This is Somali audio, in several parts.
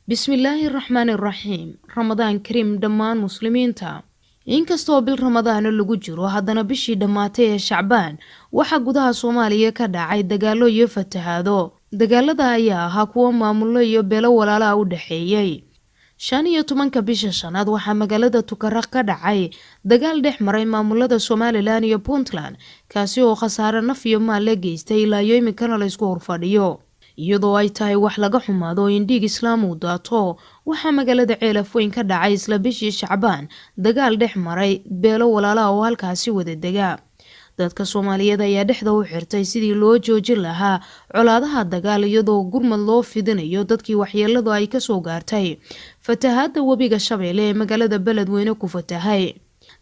Bismillaahi raxmaani raxiim. Ramadaan kariim dhammaan muslimiinta. Inkastoo bil Ramadaana lagu jiro, haddana bishii dhammaatay ee Shacbaan waxaa gudaha Soomaaliya ka dhacay dagaalo iyo fatahaado. Dagaalada ayaa ahaa kuwo maamullo iyo beelo walaalaha u dhexeeyey. 15-ka bisha shanaad waxaa magaalada Tukaraq ka dhacay dagaal dhex maray maamulada Somaliland iyo Puntland, kaasi oo khasaare naf iyo maal la geystay, ilaa iyo iminkana la isku horfadhiyo. Iyadoo ay tahay wax laga xumaado in dhiig islaam uu daato, waxaa magaalada Ceelafweyn ka dhacay isla bishii Shacbaan dagaal dhex maray beelo walaalaha oo halkaasi wada dega. Dadka Soomaaliyeed ayaa dhexda u xirtay sidii loo joojin lahaa colaadaha dagaal, iyadoo gurmad loo fidinayo dadkii waxyeeladu ay kasoo gaartay fatahaada webiga Shabeelle ee magaalada Beledweyne ku fatahay.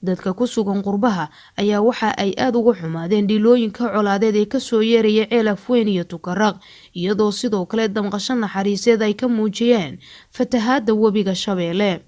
Dadka ku sugan qurbaha ayaa waxa ay aada uga xumaadeen dhiilooyinka colaadeed ee kasoo yeeraya Ceel Afweyn iyo Tukaraq, iyadoo sidoo kale damqasho naxariiseed ay ka muujiyeen fatahaada webiga Shabeelle.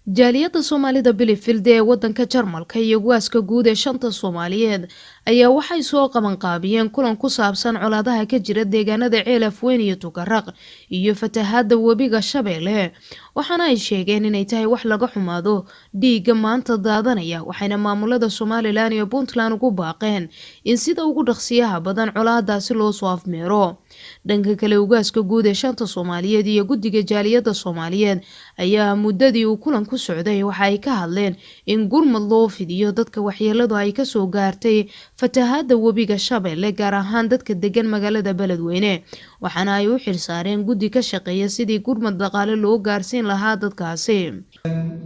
Jaaliyadda Soomaalida Bielefeld ee wadanka Jarmalka iyo ugaaska guud ee shanta Soomaaliyeed ayaa waxay soo qabanqaabiyeen kulan ku saabsan colaadaha ka jira deegaanada Ceel Afweyn iyo Tukaraq iyo fatahaada webiga Shabeelle, waxaana ay sheegeen inay tahay wax laga xumaado dhiigga maanta daadanaya, waxayna maamulada Somaliland iyo Puntland ugu baaqeen in sida ugu dhaqsiyaha badan colaadaasi loo soo afmeero. Dhanka kale, ugaaska guud ee shanta Soomaaliyeed iyo guddiga jaaliyadda Soomaaliyeed ayaa muddadii uu kulanku socday waxa ay ka hadleen in gurmad loo fidiyo dadka waxyeeladu ay kasoo gaartay fatahaada webiga Shabeelle, gaar ahaan dadka degan magaalada Beledweyne, waxaana ay u xilsaareen guddi ka shaqeeya sidii gurmad dhaqaale loo gaarsiin lahaa dadkaasi.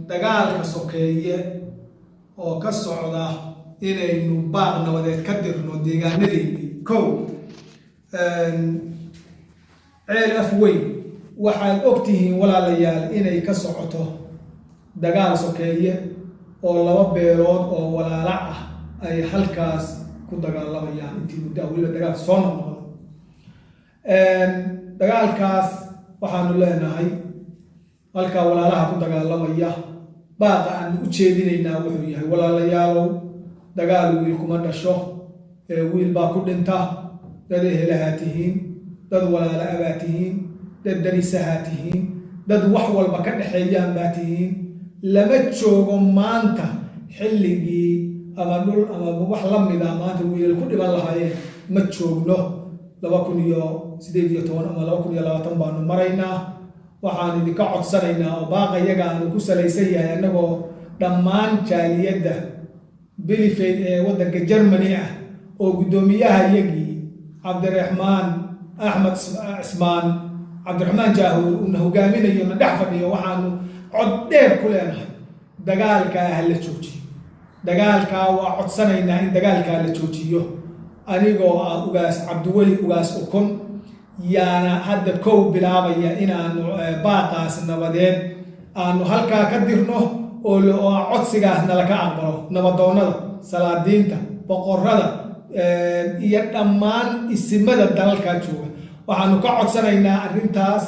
Dagaalka sokeeye oo ka socda inaynu baaq nabadeed ka dirno deegaanadeennii. Kow, Ceel Afweyn waxaad ogtihiin, walaalayaal, inay ka socoto dagaal sokeeye oo laba beelood oo walaala ah ay halkaas ku dagaalamayaan intii muddo ah, weliba dagaal soo noqnoqda. Dagaalkaas waxaanu leenahay halkaa walaalaha ku dagaalamaya, baaqa aanu u jeedinaynaa wuxuu yahay: walaalayaalow, dagaal wiil kuma dhasho, wiil baa ku dhinta. Dad ehelahaa tihiin, dad walaala abaa tihiin, dad darisahaa tihiin, dad wax walba ka dhexeeyaan baa tihiin. Lama joogo maanta xilligii ama dhul ama wax la mida maanta wiilal ku dhiman lahaayeen, ma joogno. 2018 ama 2020 baanu maraynaa. Waxaan idinka codsanaynaa oo baaqa iyaga aanu ku salaysan yahay, annagoo dhammaan jaaliyadda Bielefeld ee waddanka Germany ah oo guddoomiyaha iyagii Cabdiraxmaan Axmed Cismaan, Cabdiraxmaan Jaahuur, uuna hogaaminayo, na dhex fadhiyo, waxaanu cod dheer ku leenahay: dagaalkaa ha la joojiyo. Dagaalkaa waa codsanaynaa in dagaalkaa la joojiyo. Anigoo ah Ugaas Cabdiweli Ugaas Ukun yaana hadda kow bilaabaya inaanu baaqaas nabadeed aanu halkaa ka dirno oo codsigaas nalaka aqbalo. Nabadoonnada, salaadiinta, boqorada iyo dhammaan isimada dalalkaa jooga waxaanu ka codsanaynaa arrintaas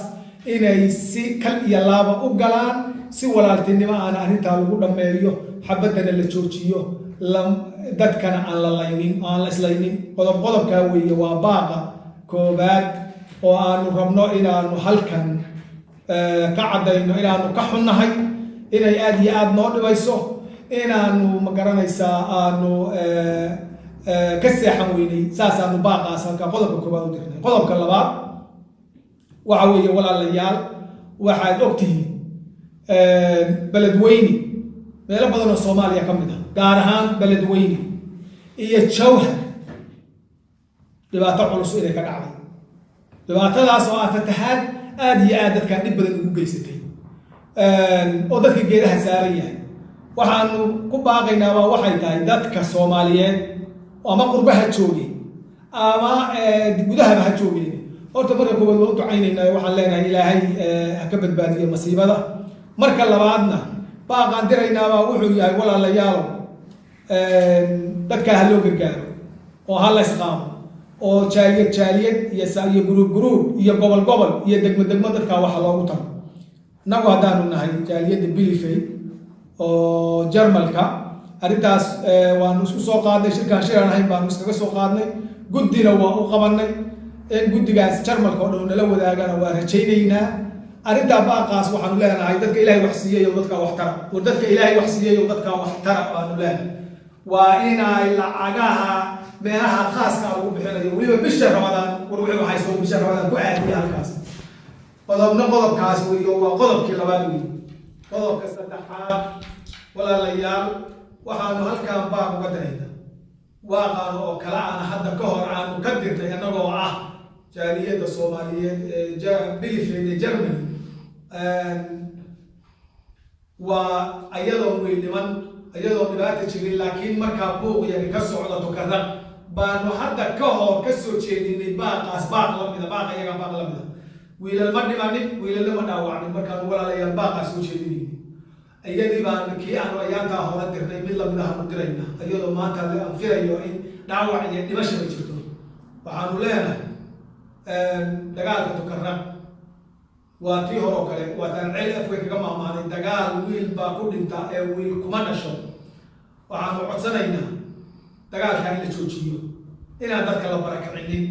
inay si kal iyo laaba u galaan, si walaaltinimo aana arrintaa lagu dhammeeyo, xabaddana la joojiyo, dadkana aan la laynin, aan la islaynin. Qodob qodobkaa weeye, waa baaqa koobaad oo aanu rabno inaanu halkan ka caddayno inaanu ka xunnahay, inay aada iyo aada noo dhibayso, inaanu, ma garanaysaa, aanu ka seexan weynay. Saasaanu baaqaas halkaa qodobka koobaad u dirnay. Qodobka labaad waxa weeye, walaalayaal, waxaad ogtihiin Beledweyne, meelo badan oo Soomaaliya ka mid ah, gaar ahaan Beledweyne iyo Jawhar, dhibaato culus inay ka dhacday, dhibaatadaas oo ah fatahaad aada iyo aad dadkaa dhib badan ugu geysatay oo dadka geedaha saaran yahay. Waxaanu ku baaqaynaabaa waxay tahay dadka Soomaaliyeed, ama qurba ha joogeen ama gudahaba ha joogeen, horta marka koowaad waan u ducaynaynaa. Waxaan leenahay Ilaahay ha ka badbaadiyo masiibada. Marka labaadna baaqaan diraynaabaa wuxuu yahay: walaalayaalow, dadkaa ha loo gargaaro oo ha la isqaamo oo jaaliyad jaaliyad iyo group group iyo gobol gobol iyo degmo degmo dadkaa waxa loogu taro. Innagu haddaanu nahay jaaliyadda Bielefeld oo Jarmalka, arrintaas waanu isku soo qaadnay. Shirkaan shiraan ahayn baanu iskaga soo qaadnay, guddina waa u qabanay. In guddigaas Jarmalka oo dhan nala wadaagana waa rajaynaynaa. Arrintaa baaqaas waxaanu leenahay, dadka Ilaahay wax siiyey oo dadkaa wax tara, war dadka Ilaahay wax siiyey oo dadkaa wax tara baanu leenahay. Waa inay lacagaha meelaha khaaska lagu bixinayo, weliba bisha Ramadaan, war wuxuu haysto bisha Ramadaan ku aadiya halkaas. Qodobna qodobkaas weyo, waa qodobkii labaad wey. Qodobka saddexaad, walaalayaal, waxaanu halkaan baaq uga diraynaa, baaqaanu oo kale aana hadda ka hor aanu ka dirnay, annagoo ah jaaliyadda Soomaaliyeed ee Bielefeld ee Germany. Waa ayadoon wiil dhiman, ayadoon dhibaata jirin, laakiin markaa buuq yari ka socda Tukaraq baanu hadda ka hor ka soo jeedinay baaqaas, baaq lamida, baaq iyaga baaq lamida. Wiilal ma dhimanin, wiilalna ma dhaawacmin markaanu, walaalayaal, baaqaas soo jeedinayna. Iyadii baanu kii aanu ayaantaa hore dirnay mid lamid ahaanu dirayna, iyadoo maanta aan filayo in dhaawac iyo dhimasha ma jirto. Waxaanu leenahay, dagaalka Tukaraq waa tii hore oo kale, waataan Ceel Afwey kaga maamaanay, dagaal wiil baa ku dhinta ee wiil kuma dhasho. Waxaanu codsanaynaa dagaalkaa in la joojiyo, inaan dadka la barakicinin,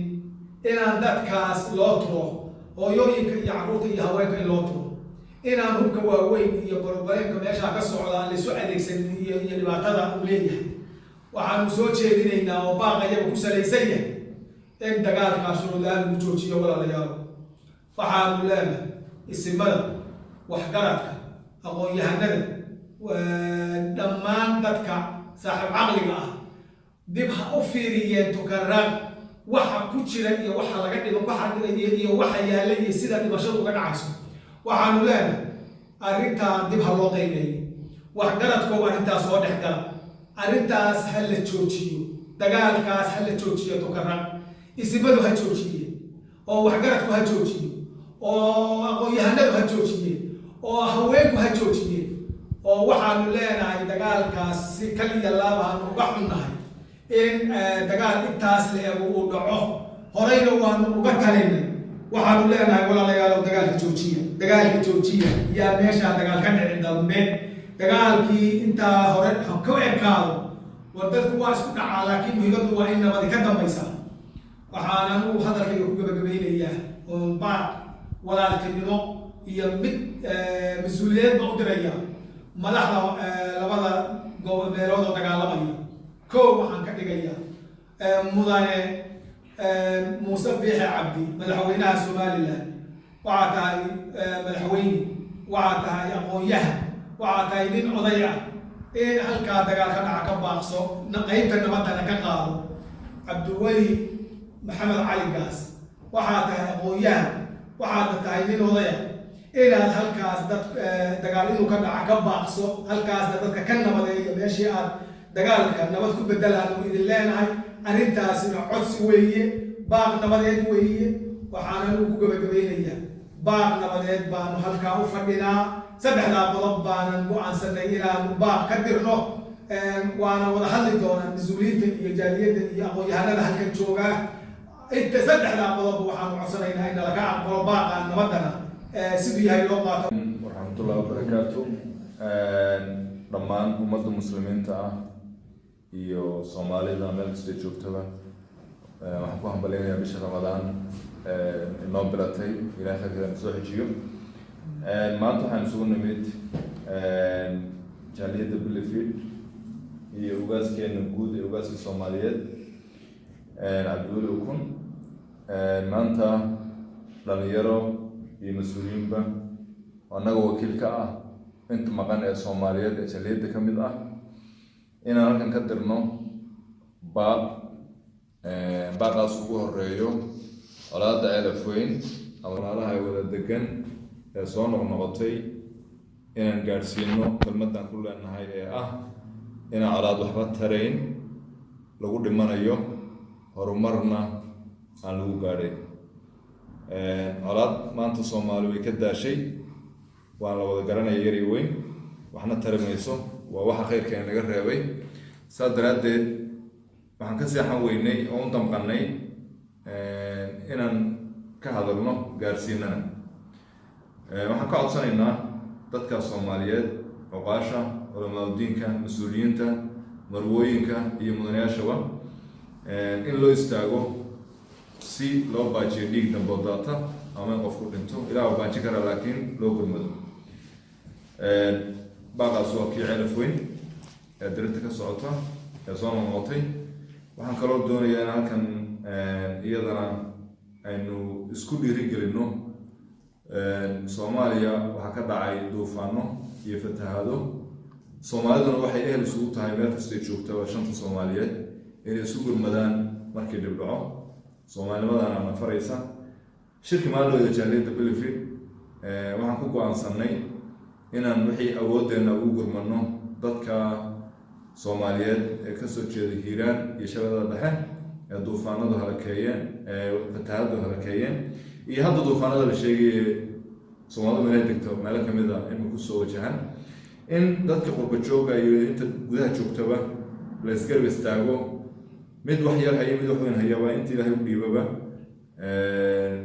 inaan dadkaas loo turo, hooyooyinka iyo carruurta iyo haweenka in loo turo, inaan hubka waaweyn iyo borobareenka meeshaa ka socda aan laysu adeegsanin iyo dhibaatada uu leeyahay. Waxaanu soo jeedinaynaa oo baaqa iyaga ku salaysan yahay in dagaalkaa shuruudaha lagu joojiyo. Walaalayaal, waxaanu leenahay isimada, waxgaradka, aqoon-yahanada, dhammaan dadka saaxiib caqliga ah, dib ha u fiiriyeen Tukaraq waxa ku jira iyo waxa laga dhimo, waxa iyo waxa yaalla iyo sida dhimashadu uga dhacayso. Waxaanu leenahay arrintaa dib ha loo qiimeeyo. Waxgaradkow, arrintaas soo dhex gala, arrintaas ha la joojiyo, dagaalkaas ha la joojiyo Tukaraq. Isimadu ha joojiye, oo waxgaradku ha joojiye, oo aqoon-yahanadu ha joojiye, oo haweenku ha joojiye. Oo waxaanu leenahay dagaalkaas si kaliya laabaanu uga xunnahay in dagaal intaas la ego uu dhaco. Horeyna waanu uga talinay. Waxaanu leenahay, walaalayaalow, dagaalka joojiya, dagaalka joojiya. Yaa meeshaa dagaal ka dhicin dambe, dagaalkii intaa hore ha ku ekaado. War dadku waa isku dhacaa, laakiin muhiimaddu waa in nabadi ka dambaysa. Waxaan anigu hadalkayga ku gabagabaynayaa oon baaq walaaltinimo iyo mid mas-uuliyeed ba u diraya madaxda labada meelood oo dagaalamaya. Kow, waxaan ka dhigayaa mudane Muuse Biixi Cabdi, madaxweynaha Somaliland. Waxaa tahay madaxweyne, waxaa tahay aqoon-yahan, waxaa tahay nin oday ah. In halkaa dagaal ka dhaca ka baaqso, qeybta nabaddana ka qaado. Cabdiweli Maxamed Cali Gaas, waxaa tahay aqoon-yahan, waxaadna tahay nin odaya. Inaad halkaas dad dagaal inuu ka dhaca ka baaqso, halkaasna dadka ka nabadeeyo, meeshii aad dagaalka nabad ku bedelaanu idin leenahay. Arrintaasina codsi weeye, baaq nabadeed weeye. Waxaan anigu ku gabagabaynayaa, baaq nabadeed baanu halkaa u fadhinaa. Saddexdaa qodob baanan go-aansanay inaanu baaq ka dirno, waana wada hadli doonaa mas-uuliyiinta iyo jaaliyadda iyo aqoon-yahanada halkan joogaa. Inta saddexdaa qodob waxaanu codsanaynaa in nalaga aqbalo, baaqa nabaddana siduu yahay loo qaato. Waraxmatullahi wabarakaatu. Dhammaan ummadda muslimiinta ah iyo Soomaalida meel kastay joogtaba, waxaan ku hambalyaynayaa bisha Ramadaan inoo bilatay. Ilahay khayrkeeda na soo xejiyo. Maanta waxaan isugu nimid jaaliyadda Bielefeld iyo ugaaskeena guud ee ugaaska Soomaaliyeed, Cabdiweli Ukun. Maanta dhalinyaro iyo mas-uuliyiinba, annaga wakiil ka ah inta maqan ee Soomaaliyeed ee jaaliyadda ka mid ah, inaan halkan ka dirno baaq. Baaqaas ugu horeeyo colaadda Ceel Afweyn ama walaalaha ay wada degan ee soo noqnoqotay, inaan gaadhsiino kelmaddan ku leenahay ee ah inaan colaad waxba tarayn, lagu dhimanayo, horumarna aan lagu gaadhayn. Colaad maanta Soomaali way ka daashay, waan la wada garanaya, yar iyo weyn, waxna tari mayso, waa waxa khayrkeena naga reebay. Saas daraaddeed waxaan ka seexan weynay oo u damqanay inaan ka hadalno, gaarsiinana. Waxaan ka codsanaynaa dadka Soomaaliyeed, cuqaasha, culamaaudiinka, mas-uuliyiinta, marwooyinka iyo mudanayaashaba, in loo istaago si loo baajiyo dhiig dambood daata. ama in qofku dhinto. Ilaah waa baaji karaa, laakiin loo gurmado. Baaqaas waa kii Ceelaf Weyn ee dirirta ka socota ee soo noqnoqotay. Waxaan kaloo doonayaa in halkan iyadana aynu isku dhiirigelino. Soomaaliya waxaa ka dhacay duufaano iyo fatahaado. Soomaaliduna waxay ehel isugu tahay meel kastay joogtaba, shanta Soomaaliyeed, inay isu gurmadaan markii dhib dhaco. Soomaalinimadana na faraysa. Shirki maalooda jaaliyadda Bielefeld waxaan ku go-aansanay inaan wixii awoodeenna ugu gurmano dadka Soomaaliyeed ee kasoo jeeda Hiiraan iyo Shabeellada Dhexe ee duufaanadu halakeeyeen, ee fatahaadu halakeeyeen, iyo hadda duufaanada la sheegaya Soomaalidu meelay degto meelo kamid a inay kusoo wajahan, in dadka qurba jooga iyo inta gudaha joogtaba la isgarab istaago. Mid wax yar haya, mid wax weyn hayaba, inta Ilaahay u dhiibaba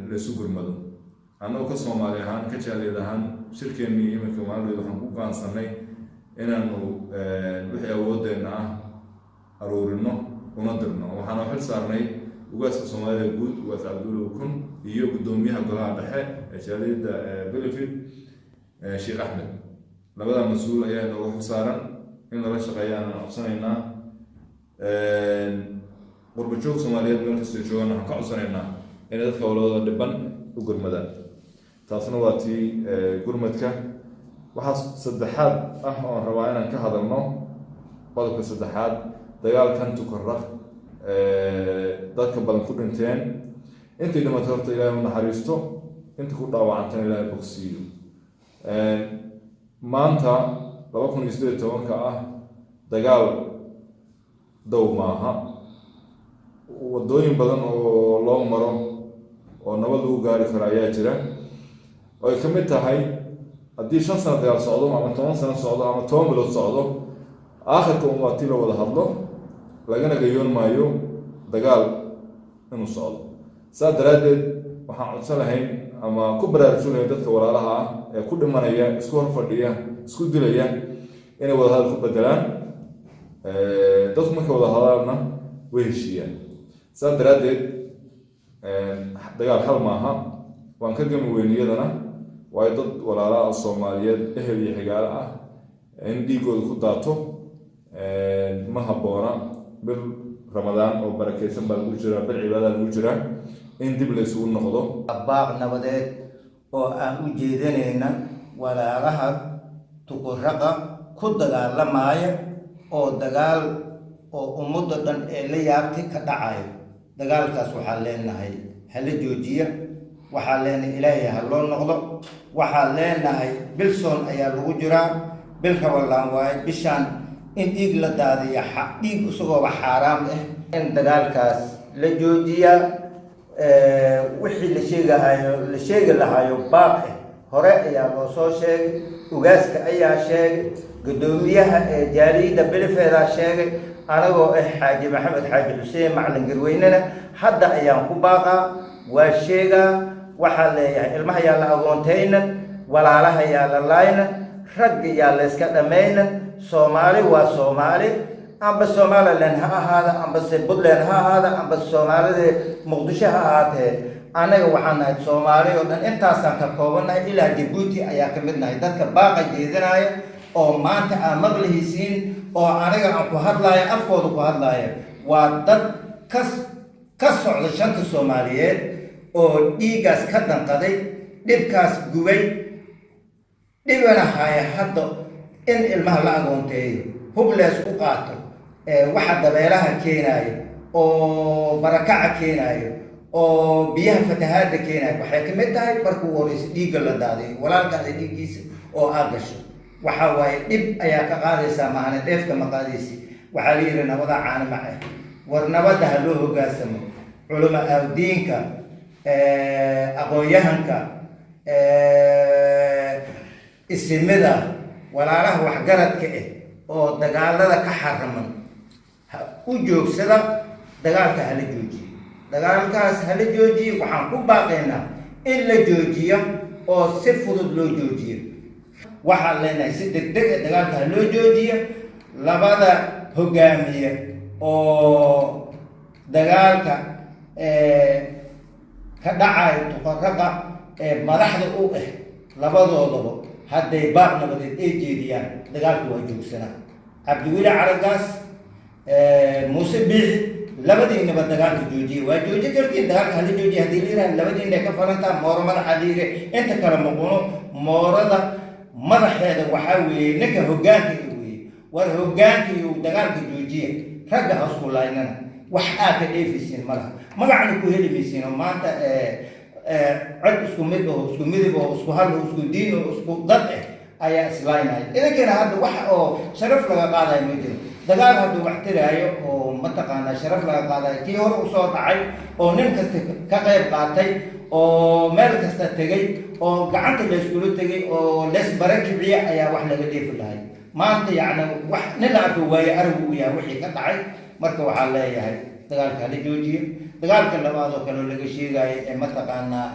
la isu gurmado. Annagoo ka Soomaali ahaan, ka jaaliyad ahaan, shirkeennii iminka maalin waxaan ku go'aansanay inaanu wixii awoodeenna ah aruurino una dirno. Waxaana xil saarnay ugaaska Soomaalida guud, Ugaas Cabdulla Ukun, iyo guddoomiyaha golaha dhexe ee jaaliyadda Bielefeld, Sheekh Axmed. Labada mas-uul ayaa inooga xil saaran in lala shaqeeya aanan codsanaynaa. Qurba joog Soomaaliyeed meel kastoo joogaan waxaan ka codsanaynaa inay dadka walabada dhiban u gurmadaan. Taasna waa tii gurmadka. Waxaa saddexaad ah oon rabaa inaan ka hadalno, qodobka saddexaad, dagaalkan Tukaraq dadka badan ku dhinteen. Intii dhimatay horta Ilaahay u naxariisto, inta ku dhaawacantana Ilaahay bogsiiyo. Maanta 2018-ka ah dagaal dow maaha. Wadooyin badan oo loo maro oo nabad lagu gaari karo ayaa jira, oo ay ka mid tahay haddii 5 sano dagaal socdo ama 10 sano socdo ama 10 bilood socdo, aakhirka un waa tii la wada hadlo, lagana gayoon maayo dagaal inuu socdo. Saas daraaddeed waxaan codsan lahayn ama ku baraarujin lahayn dadka walaalaha ah ee ku dhimanaya, isku hor fadhiya, isku dilaya, inay wada hadal ku bedelaan. Dadku markay wada hadalna way heshiiyaan. Saas daraaddeed dagaal xal maaha. Waan ka gami weyn iyadana, waayo dad walaala ah Soomaaliyeed, ehel iyo xigaalo ah, in dhiigooda ku daato ma habboona. Bil Ramadaan oo barakeysan baa lagu jiraa, bil cibaada lagu jiraa, in dib la isugu noqdo. Baaq nabadeed oo aan u jeedanayna walaalaha Tuquraqa ku dagaalamaya, oo dagaal oo ummadda dhan ee la yaabtay ka dhacayo. Dagaalkaas waxaan leenahay hala joojiya. Waxaan leenahay Ilaahay ha loo noqdo. Waxaan leenahay bilsoon ayaa lagu jiraa, bil Ramadaan waaye. Bishaan in dhiig la daadiya, dhiig isagooba xaaraam ah, in dagaalkaas la joojiyaa. Wixii la sheegahayo, la sheegi lahayo baaq ah, hore ayaa loo soo sheegay. Ugaaska ayaa sheegay, guddoomiyaha ee jaaliyadda Bielefeldaa sheegay. Anagoo ah Xaaji Maxamed Xaaji Xuseen Macalin Garweynena, hadda ayaan ku baaqaa, waa sheegaa. Waxaa leeyahay ilmaha yaa la agoontayna, walaalaha yaa la laayna, ragga yaa la iska dhammayna. Soomaali waa Soomaali, amba Somaliland ha ahaada, ambase Puntland ha ahaada, amba Soomaalida Muqdisho ha ahaatee, annaga waxaan nahay Soomaali oo dhan. Intaasaan ka koobannahay, ilaa Jabuuti ayaa ka mid nahay. Dadka baaqa jeedinaya oo maanta aan maqlihaysiin oo aniga aan ku hadlaaya, afkooda ku hadlaaya, waa dad ka socda shanta Soomaaliyeed oo dhiiggaas ka danqaday, dhibkaas gubay, dhibana haya. Hadda in ilmaha la agoonteeyo, hub lees u qaato, waxa dabeelaha keenaayo oo barakaca keenaayo oo biyaha fatahaada keenaayo waxay ka mid tahay marka ugu horeysa dhiigga la daadiyo. Walaalkaada dhiiggiisa oo aad gasho, waxa waaye dhib ayaa ka qaadaysaa, maahane dheefka ma qaadaysi. Waxaa la yidhi nabada caano mac ah. War nabadda ha loo hoggaansamo. Culama awdiinka, aqoon-yahanka, isimida, walaalaha waxgaradka ah oo dagaalada ka xaraman, ha u joogsada dagaalka, hala joojiyo dagaalkaas, hala joojiyo. Waxaan ku baaqaynaa in la joojiyo oo si fudud loo joojiyo. Waxaan leenahay si degdeg ah dagaalka ha loo joojiyo. Labada hogaamiye oo dagaalka ka dhacayo Tuqaraqa. ee madaxda u ah labadoodaba hadday baaq nabadeed ay jeediyaan, dagaalku waa joogsanaa. Cabdiweli Cali Gaas, Muuse Biixi, labadiinaba dagaalka joojiya. Waa jooji kartiin dagaalka. Hala joojiya haddii la yiraha, labadiina ka farantaa. Mooro madaxa la yiri, inta kale muquno. Moorada madaxeeda waxaa weeye ninka hoggaanka weeye. War hoggaanka iyo dagaalka joojiya, ragga ha isku laynana. Wax aa ka dheefaysiin ma laha, magacna ku heli maysiin. Oo maanta cod isku mid oo isku midib oo isku hal oo isku diin oo isku dad ah ayaa islaynaya. Idinkana hadda wax oo sharaf laga qaadayo ma jiro. Dagaal hadduu wax tiraayo oo mataqaanaa sharaf laga qaadayo, kii hore usoo dhacay oo nin kasta ka qayb qaatay oo meel kasta tegay oo gacanta layskula tegay oo lees bara kiciya ayaa wax laga dheefi lahay. Maanta yacni wax nin la arko waaye aragu u yahay wixii ka dhacay. Marka waxaa leeyahay dagaalka hala joojiyo. Dagaalka labaad oo kaleo laga sheegayo ee mataqaanaa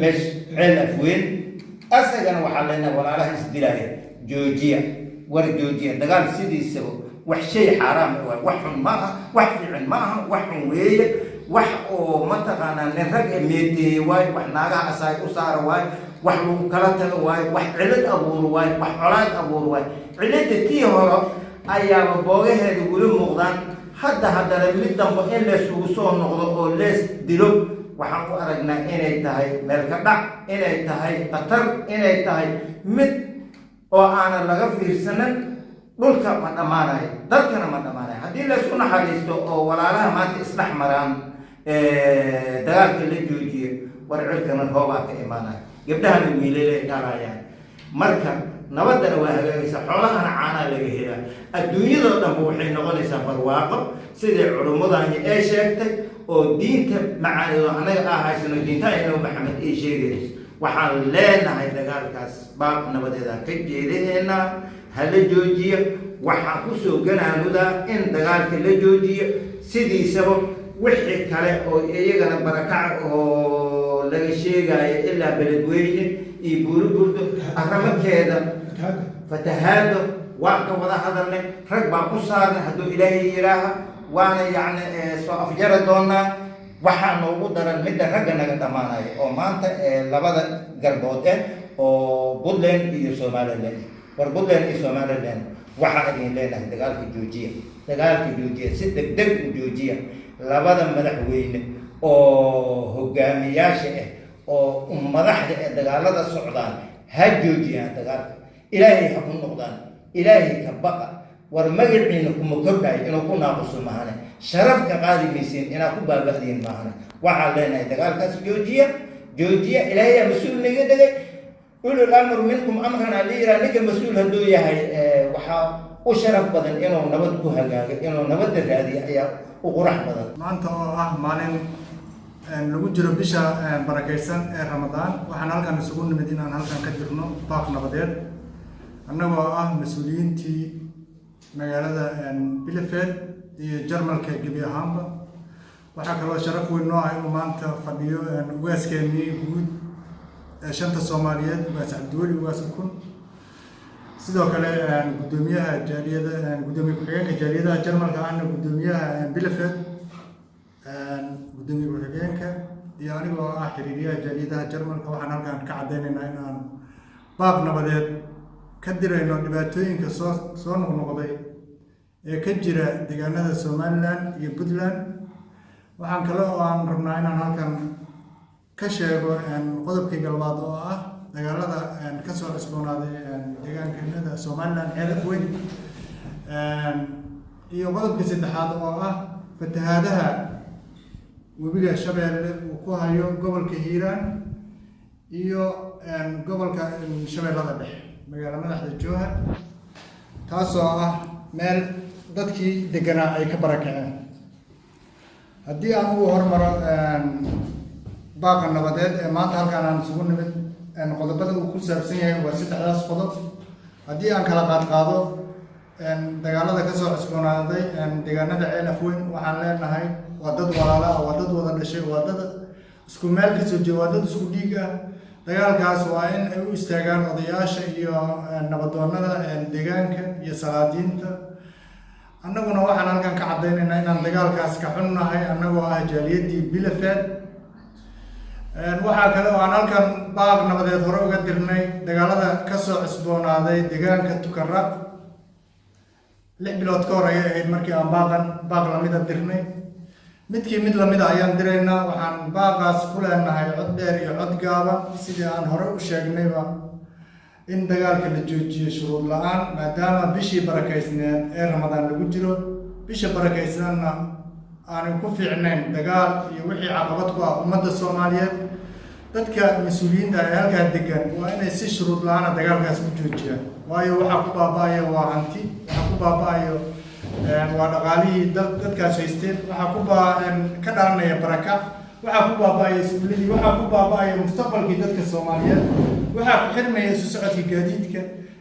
meesh Ceel Afweyn, asagana waxaa leenahay walaalaha isdilaaya joojiya. War joojiya dagaal. Sidiisaba wax shay xaaraam waay, wax xun ma aha, wax fiican ma aha, wax xun weeye. Wax oo mataqaanaa nin rag ee meeteeye waayo, wax naagaha asaay u saara waayo, wax lagu kala tago waayo, wax cilad abuuro waayo, wax colaad abuuro waayo. Cilada tii hore ayaaba boogaheeda weli muuqdaan. Hadda haddana mid dambe in laysugu soo noqdo oo lees dilo, waxaan u aragnaa inay tahay meel ka dhac, inay tahay khatar, inay tahay mid oo aanan laga fiirsanin. Dhulka ma dhammaanayo, dadkana ma dhammaanayo. Haddii laysku naxariisto oo walaalaha maanta isdhex maraan, dagaalka la joojiyo, war cirkana roobaa ka imaanaya, gabdhahana wiilalay dhalayaan. Marka nabaddana waa hagaagaysaa, xoolahana caanaa laga helaa, adduunyadoo dhanba waxay noqonaysaa barwaaqo, sidai culummadani ee sheegtay oo diinta macaanido annaga aa haysano, diinta Nabi Maxamed ay sheegayso. Waxaan leenahay dagaalkaas baaq nabadeedaan ka jeedaheynaa, hala joojiyo. Waxaan kusoo ganaanudaa in dagaalka la joojiyo. Sidiisaba wixii kale oo iyagana barakaca oo laga sheegayo ilaa Beledweyne iyo Buuriburdo arrimakeeda, fatahaado, waan ka wada hadalnay, rag baan u saarnay. Hadduu Ilaahay yiraaha, waana yacni soo afjari doonaa. Waxaa noogu daran midda ragga naga dhammaanaya oo maanta labada garbood eh oo Puntland iyo Somaliland. War Puntland iyo Somaliland, waxaan idin leenahay dagaalka joojiya, dagaalka joojiya, si deg deg u joojiya. Labada madaxweyne oo hogaamiyaasha ah oo madaxda ee dagaalada socdaan ha joojiyaan dagaalka. Ilaahay ha ku noqdaan, Ilaahay ka baqa. War magaciina kuma kordhayo, inuu ku naaquso maahane. Sharaf ka qaadi maysiin, inaad ku baaba'diin maahane. Waxaan leenahay dagaalkaas joojiya, joojiya. Ilaahayaa mas-uul naga dhigay. Ulul amr minkum amran ala yiraa. Ninka mas-uul hadduu yahay, waxaa u sharaf badan inuu nabad ku hagaago, inuu nabadda raadiyo ayaa u qurax badan. Maanta oo ah maalin lagu jiro bisha barakaysan ee Ramadaan, waxaan halkan isugu nimid inaan halkan ka dirno baaq nabadeed, annagoo ah mas-uuliyiintii magaalada Bielefeld iyo Jarmalka gebi ahaanba. Waxaa kaloo sharaf weyn noo ah inuu maanta fadhiyo ugaaskeenii guud ee shanta Soomaaliyeed, Ugaas Cabdiweli Ugaas Ukun. Sidoo kale guddoomiyaha jaaliyada, guddoomiye ku-xigeenka jaaliyadaha Jarmalka, ahna guddoomiyaha Bielefeld, guddoomiye ku-xigeenka, iyo anigoo ah xiriiriyaha jaaliyadaha Jarmalka, waxaan halkan ka caddeynaynaa in aan baaq nabadeed ka dirayno dhibaatooyinka soo soo noqnoqday ee ka jira deegaanada Somaliland iyo Puntland. Waxaan kale oo aan rabnaa inaan halkan ka sheego qodobkayga labaad oo ah dagaalada kasoo cusboonaaday deegaankanada Somaliland, Ceel Afweyn, iyo qodobka saddexaad oo ah fatahaadaha webiga Shabeelle uu ku hayo gobolka Hiiraan iyo gobolka Shabeellada Dhexe, magaalo madaxda Jowhar, taasoo ah meel dadkii deganaa ay ka barakaceen. Haddii aan ugu hormaro baaqa nabadeed ee maanta halkaan aan isugu nimid, qodobada uu ku saabsan yahay waa saddexdaas qodob. Haddii aan kala qaadqaado dagaalada kasoo cusboonaaday deegaanada Ceel Afweyn, waxaan leenahay waa dad walaala ah, waa dad wada dhashay, waa dad isku meel kasoo jeeda, waa dad isku dhiig ah. Dagaalkaas waa in ay u istaagaan odayaasha iyo nabadoonada deegaanka iyo salaadiinta. Annaguna waxaan halkan ka caddaynaynaa inaan dagaalkaas ka xunnahay, annagoo ah jaaliyadii Bielefeld. Waxaa kale oo aan halkan baaq nabadeed hore uga dirnay dagaalada kasoo cusboonaaday deegaanka Tukaraq. 6 bilood ka hor ayay ahayd markii aan baaqan baaq lamida dirnay. Midkii mid lamida ayaan diraynaa. Waxaan baaqaas ku leenahay cod dheer iyo cod gaaban, sidii aan hore u sheegnayba, in dagaalka la joojiyo shuruud la-aan, maadaama bishii barakaysneed ee Ramadaan lagu jiro. Bisha barakaysanna aanay ku fiicnayn dagaal iyo wixii caqabad ku ah ummadda Soomaaliyeed. Dadka mas-uuliyiinta ee halkaa degan waa inay si shuruud la-aana dagaalkaas ku joojiyaan, waayo waxaa ku baaba-ayo waa hanti, waxaa ku baaba-ayo waa dhaqaalihii dadkaas haysteen, waxaa ku baa ka dhalanaya baraka, waxaa ku baaba-aya iskuuladii, waxaa ku baaba-aya mustaqbalkii dadka Soomaaliyeed, waxaa ku xirmaya isu socodkii gaadiidka.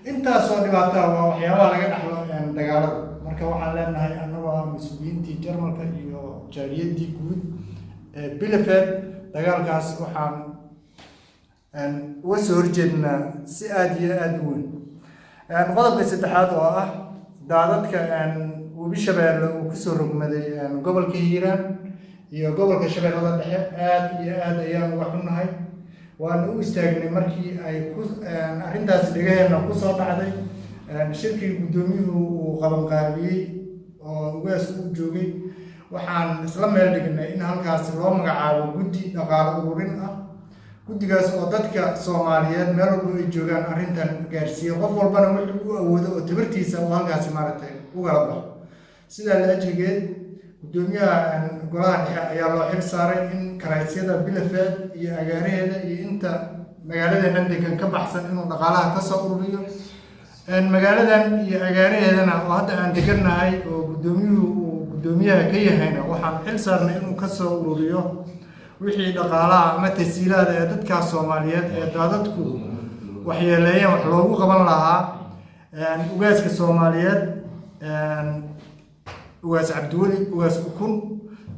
Intaasoo dhibaataa waa waxyaabaha laga dhaxlo dagaalada. Marka waxaan leenahay, annagoo ah mas-uuliyiintii Jarmalka iyo jaaliyadii guud ee Bielefeld, dagaalkaas waxaan uga soo horjeednaa si aada iyo aada u weyn. Qodobka saddexaad oo ah daadadka Webi Shabeelle uu kusoo rogmaday gobolka Hiiraan iyo gobolka Shabeellada Dhexe, aada iyo aada ayaan uga xunnahay, waana u istaagnay markii ay ku arrintaas dhegaheenna kusoo dhacday. Shirkii guddoomiyuhu uu qabanqaabiyey oo ugaasku u joogay, waxaan isla meel dhignay in halkaas loo magacaabo guddi dhaqaalo ururin ah, guddigaas oo dadka Soomaaliyeed meel walba ay joogaan arrintan gaarsiiya, qof walbana wuxuu u awoodo oo tabartiisa uu halkaasi maaragtay ugala baxo. Sidaa la ajrigeed, guddoomiyaha golaha dhexe ayaa loo xil saaray in karaysyada Bielefeld iyo agaaraheeda iyo inta magaaladeennan degan ka baxsan inuu dhaqaalaha kasoo ururiyo. Magaaladan iyo agaaraheedana oo hadda aan degannahay oo guddoomiyuhu uu guddoomiyaha ka yahayna, waxaan xil saarnay inuu kasoo ururiyo wixii dhaqaalaha ama tasiilaada ee dadkaas Soomaaliyeed ee daadadku waxyeeleeyeen wax loogu qaban lahaa. Ugaaska Soomaaliyeed, Ugaas Cabdiweli Ugaas Ukun,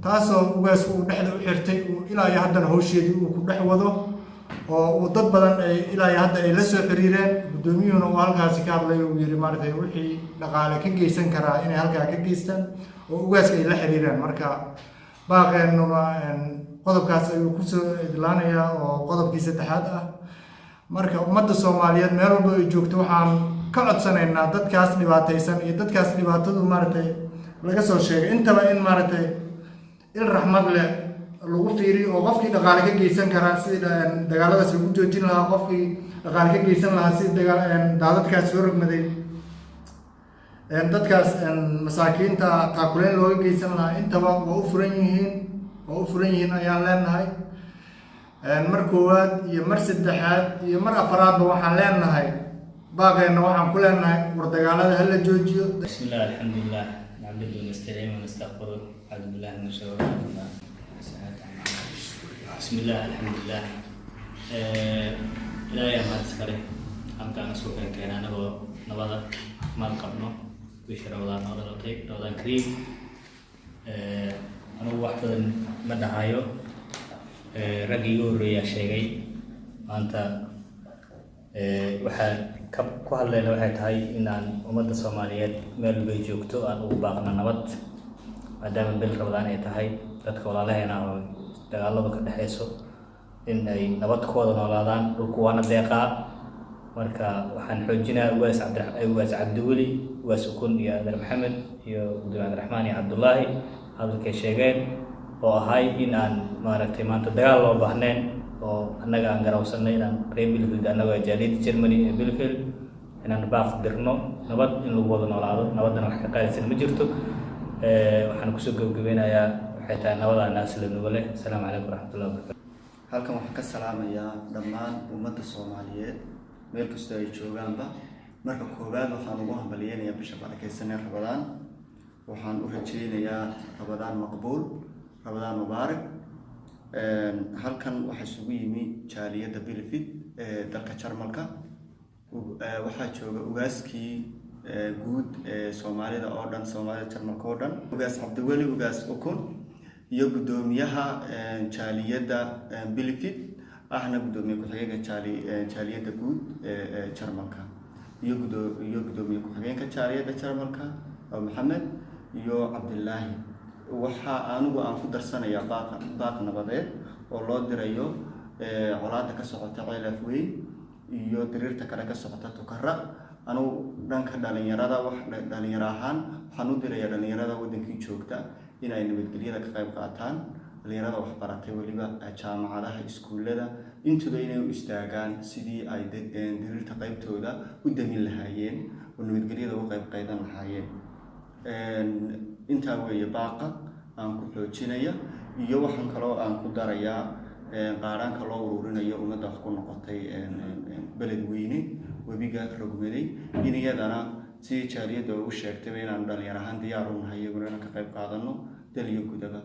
taasoo ugaasku uu dhexda u xirtay, uu ilaa iyo haddana hawsheedii uu ku dhex wado oo uu dad badan ay ilaa iyo hadda ay la soo xiriireen. Guddoomiyuhuna uu halkaasi ka hadlay, uu yidhi maaragtay wixii dhaqaale ka geysan karaa inay halkaa ka geystaan oo ugaaska ay la xiriiraan. Marka baaqeennuna qodobkaas ayuu kusoo idlaanayaa oo qodobkii saddexaad ah. Marka ummadda Soomaaliyeed meel walba ay joogto waxaan ka codsanaynaa dadkaas dhibaataysan iyo dadkaas dhibaatadu maaragtay laga soo sheegay intaba in maaragtay il raxmad leh lagu fiiriyo, oo qofkii dhaqaale ka geysan karaa sidii dagaaladaas lagu joojin lahaa, qofkii dhaqaale ka geysan lahaa sidii dagaal daadadkaas soo rogmaday dadkaas masaakiinta taakuleyn looga geysan lahaa, intaba waa u furan yihiin, waa u furan yihiin ayaan leenahay. Mar koowaad iyo mar saddexaad iyo mar afaraadba waxaan leenahay, baaqeenna waxaan ku leenahay, war dagaalada hala joojiyo. بسم الله، الحمد لله، نعبده ونستعينه ونستغفره، أعوذ بالله من شرور أنفسنا وسيئات أعمالنا. بسم الله، الحمد لله. Ilaahay mahad iskale halkaan isku keenkeena anagoo nabada, caafimaad qabno, bishii Ramadaan noo dhalatay. Ramadaan kariim. Anigu wax badan ma dhahayo, raggii igu horreeyaa sheegay. Maanta waxaa ka ku hadlayna waxay tahay in aan ummadda Soomaaliyeed meel walbay joogto aan ugu baaqno nabad, maadaama bil Ramadaan ay tahay, dadka walaalaheena oo dagaaladu ka dhexeyso in ay nabad ku wada noolaadaan. Dhulku waana deeqaa. Marka waxaan xoojinayaa Ugaas Cabdi, Ugaas Cabdiweli Ugaas Ukun iyo Adeer Maxamed iyo gudoomiye Cabdiraxmaan iyo Cabdullaahi hadalkay sheegeen oo ahay in aan maaragtay maanta dagaal loo baahnayn, oo annaga aan garawsanay inaan reer Bielefeld, annaga jaaliyadda Germany ee Bielefeld, inaan baaq dirno nabad in lagu wada noolaado. Nabaddana wax ka qaalisan ma jirto. Waxaan kusoo gabagabeynayaa waxay tahay nabada naasila nugale. Asalaamu calaykum waraxmatullahi wabarakatu. Halkan waxaan ka salaamayaa dhammaan ummadda Soomaaliyeed meel kastoo ay joogaanba. Marka koowaad waxaan ugu hambaliyeynayaa bisha barakeysan ee Ramadaan. Waxaan u rajeynayaa Ramadaan maqbuul, Ramadaan mubaarak. Halkan waxaa isugu yimi jaaliyadda Bielefeld ee dalka Jarmalka. Waxaa jooga ugaaskii guud ee Soomaalida oo dhan, Soomaalida Jarmalka oo dhan, Ugaas Cabdiweli Ugaas Ukun, iyo guddoomiyaha jaaliyadda Bielefeld, ahna guddoomiye ku-xigeenka jaaliyadda guud ee Jarmalka, iyo guddoomiye ku-xigeenka jaaliyadda Jarmalka oo Maxamed iyo Cabdilaahi. Waxaa anigu aan ku darsanayaa baaq nabadeed oo loo dirayo Colaada ka socota Ceel Afweyn iyo diriirta kale ka socota Tukaraq, anugu dhanka dhalinyarada, wax dhalinyaro ahaan waxaan u dirayaa dhalinyarada wadankii joogta in ay nabadgelyada ka qayb qaataan. Dhalinyarada waxbaratay, weliba jaamacadaha, iskuullada, intuba inay u istaagaan sidii ay diriirta qaybtooda u damin lahaayeen oo nabadgelyada uga qayb qeydan lahaayeen. Intaa weeye baaqa aan ku xoojinaya. Iyo waxaan kaloo aan ku darayaa qaaraanka loo ururinayo ummadda wax ku noqotay Beledweyne, webiga rogmaday, in iyadana sidii jaaliyadda ugu sheegtayba inaanu dhalinyar ahaan diyaar u nahay iyaguna inaan ka qayb qaadano, dal iyo gudaba.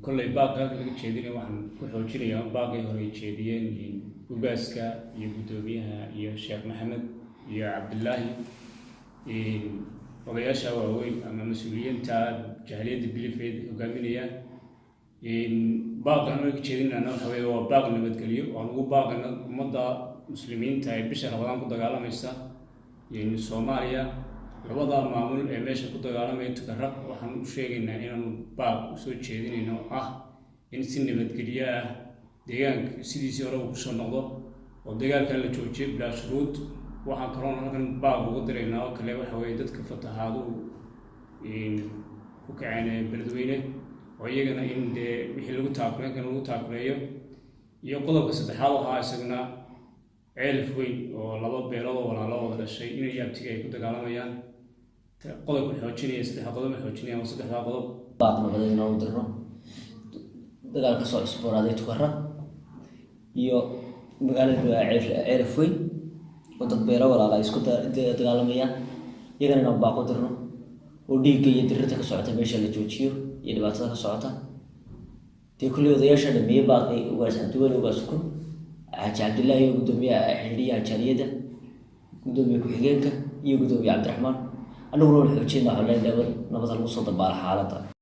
Kolley baaqa halka laga jeedinaya waxaan ku xoojinayaa baaqii hore ay jeediyeen ugaaska iyo guddoomiyaha iyo Sheekh Maxamed iyo Cabdilaahi, odayaasha waaweyn ama mas-uuliyiinta jaaliyadda Bielefeld hogaaminaya. Baaqan laga jeedinana waxa weeye waa baaq nabadgelyo. Waan ugu baaqana ummadda muslimiinta ee bisha Ramadaan ku dagaalamaysa Soomaaliya, labada maamul ee meesha ku dagaalamaya Tukaraq. Waxaan u sheegaynaa inaanu baaq usoo jeedinayno ah in si nabadgelyo ah deegaanka sidiisii hore uu kusoo noqdo oo dagaalkan la joojiyo bilaa shuruud. Waxaan kaloon halkan baaq uga diraynaa oo kale waxa weeye dadka fatahaaduhu ku kaceen Beledweyne oo iyagana in dee wixii lagu taakuleen kan lagu taakuleeyo. Iyo qodobka saddexaad oo ahaa isaguna Ceelaf Weyn oo laba beelood oo walaalo wada dhashay inay yaabtiga ay ku dagaalamayaan. Qodobka xoojinaya, saddexa qodob xoojinaya waa saddexdaa qodob. Baaq nabadeed inaan u dirno dagaal ka soo cusboonaaday Tukaraq iyo magaalada Ceelaf Weyn oo dad beelo walaala ay isku dagaalamayaan, iyagana inaan baaq u dirno oo dhiigga iyo dirirta ka socota meesha la joojiyo iyo dhibaatada ka socota. Dee kulley odayaasha dhameeyey baaqay, Ugaas Cabdiweli, Ugaas Ukun, Xaaji Cabdillaahi iyo guddoomiyaha xidhiidhiyaha jaaliyadda, guddoomiye ku-xigeenka iyo guddoomiye Cabdiraxmaan. Annaguna waan xoojinaa, waxaan leenahay nabad lagu soo dabaala xaaladda.